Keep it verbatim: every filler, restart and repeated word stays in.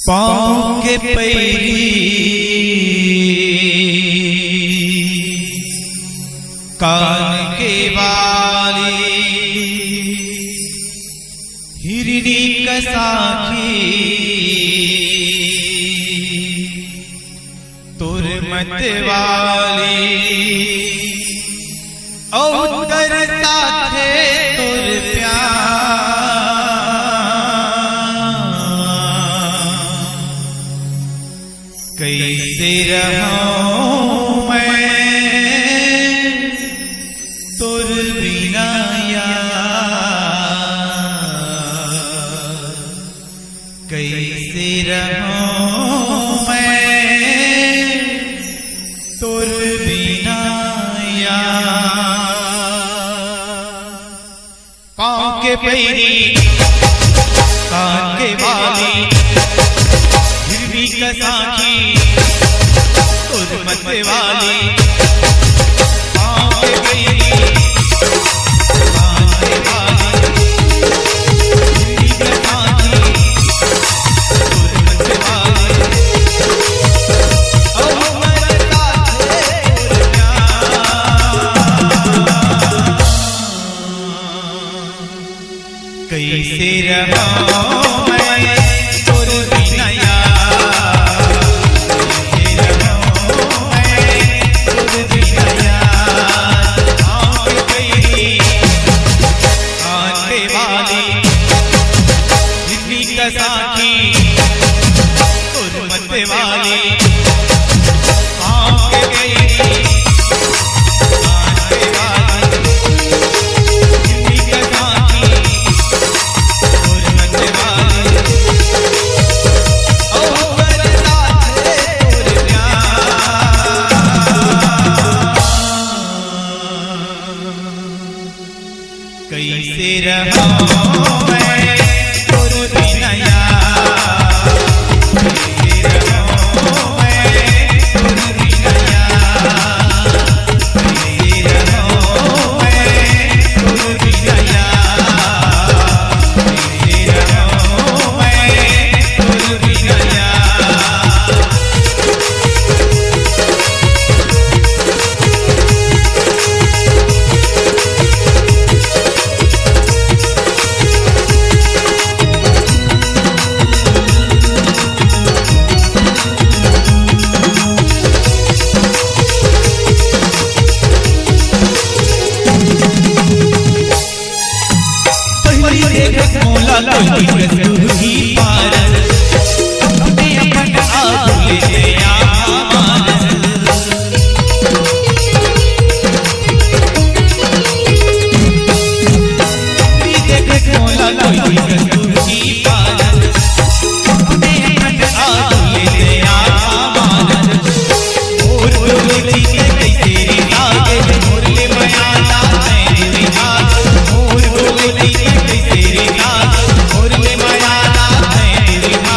पाँव के पैरी, कान के बाली, हिरनी कस आँखी, तोर मत वाली, अउ ओकर साथे तोर प्यार। कइसे रहूं मैं तोर बिना यार, कइसे रहूं मैं तोर बिना यार। पाँव के पैरी, कान के बाली, हिरनी कस आँखी, तोर मत वाली। पाँव के पैरी, कान के बाली, हिरनी कस आँखी, तोर मत वाली। अउ हमर साथे तोर प्यार। कइसे रहूं मैं तोर बिना यार, कइसे रहूं मैं तोर बिना यार। आँख गई आने वाली, हिरनी कस आँखी, तोर मत वाली। आँख गई आने वाली, हिरनी कस आँखी, तोर मत वाली। ओ हमर साथे तोर प्यार। कइसे रहूं मैं तोर बिना यार, कइसे रहूं मैं तोर बिना यार, कइसे रहूं मैं तोर बिना यार, कइसे रहूं मैं तोर बिना यार। पहिली देखत मोला कोई कस दूर की पारस, अपने अपन आप ले ले आ मानस। पहिली देखत मोला कोई कस दूर की पारस, अपने अपन आप ले ले आ मानस। मोर बोले जी के कइसे रे लागे, मोर ले मया ला तैं रे लागे। मोर बोले जी के कइसे रे लागे, मोर ले मया ला तैं रे लागे।